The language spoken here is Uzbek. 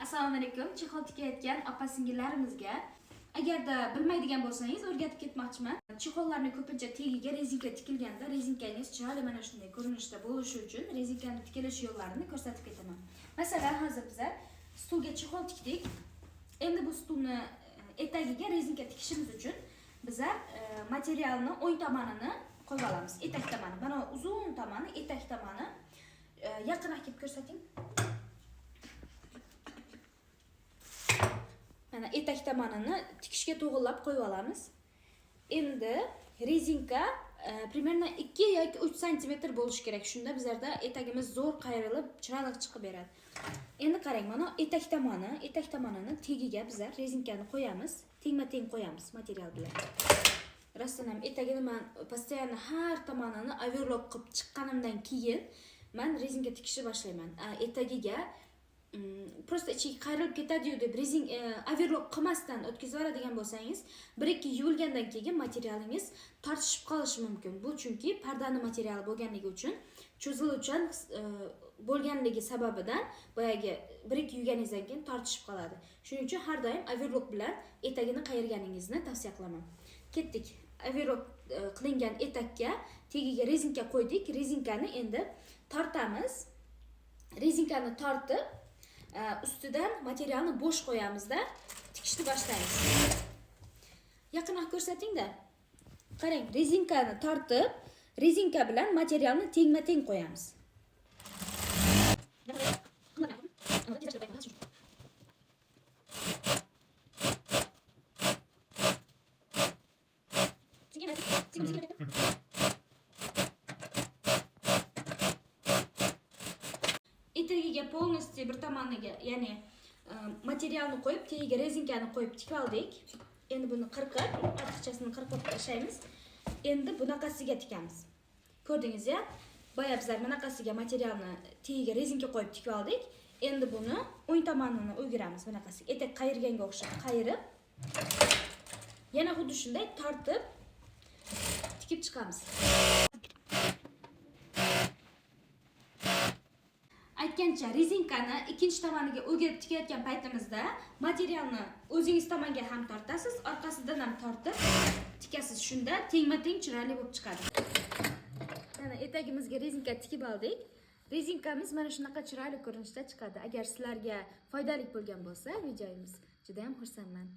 Assalomu alaykum, chexol tikayotgan opa singillarimizga. Agarda bilmaydigan bo'lsangiz, o'rgatib ketmoqchiman. Chexollarni ko'pincha tagiga rezinka tikilganda, rezinkangiz chiroyli mana shunday ko'rinishda bo'lishi uchun rezinkani tikilish yo'llarini ko'rsatib ketaman. Masalan, hozir biza stulga chexol tikdik. Endi bu stulni etagiga rezinka tikishimiz uchun biza materialni o'ng tomonini qo'yib olamiz. Etak tomoni, mana uzun tomoni, etak tomoni. Yaqinroq kelib ko'rsating. Mana etak tomonini tikishga to'g'irlab qo'yib olamiz. Endi rezinka примерно 2 yoki 3 santimetr bo'lishi kerak. Shunda bizlarda etagimiz zo'r qayrilib, chiroyli chiqib beradi. Endi qarang, mana etak tomoni, etak tomonini tagiga bizlar rezinkani qo'yamiz, tengma-teng qo'yamiz material bilan. Rostdan ham etagini man постоянно har tomonini overlock qilib chiqqanimdan keyin man rezinka tikishni boshlayman. Etagiga просто ichiga qayrilib ketadi-yu deb rezin overlock qilmasdan o'tkazib yuboradigan bo'lsangiz, 1-2 yuvilgandan keyin materialingiz tortishib qolishi mumkin. Bu chunki pardani materiali bo'lganligi uchun cho'ziluvchan bo'lganligi sababidan boyagi 1-2 yuvganingizdan keyin tortishib qoladi. Shuning uchun har doim overlock bilan etagini qayirganingizni tavsiya qilaman. Ketdik. Overlock qilingan etakka tagiga rezinka qo'ydik. Rezinkani endi tortamiz. Rezinkani tortib, ustidan materialni bo'sh qo'yamizda, tikishni boshlaymiz. Yaqinroq ko'rsating-da. Qarang, rezinkani tortib, rezinka bilan materialni tengma-teng qo'yamiz. Etagiga полностью bir tomoniga, ya'ni materialni qo'yib, tagiga rezinkani qo'yib tikib oldik. Endi buni qirqib, ortiqchasini qirqib tashlaymiz. Endi bunaqasiga tikamiz. Ko'rdingiz-ya? Boya bizlar bunaqasiga materialni tagiga rezinka qo'yib tikib oldik. Endi buni o'ng tomonini o'giramiz bunaqasiga. Etak qayirganga o'xshab qayirib, yana xuddi shunday tortib tikib chiqamiz. Aytgancha, rezinkani ikkinchi tomoniga o'girib tikayotgan paytimizda materialni o'zingiz tomonga ham tortasiz, orqasidan ham tortib tikasiz. Shunda tengma-teng chiroyli bo'lib chiqadi. Mana etagimizga rezinka tikib oldik. Rezinkamiz mana shunaqa chiroyli ko'rinishda chiqadi. Agar sizlarga foydali bo'lgan bo'lsa, videomiz, juda ham xursandman.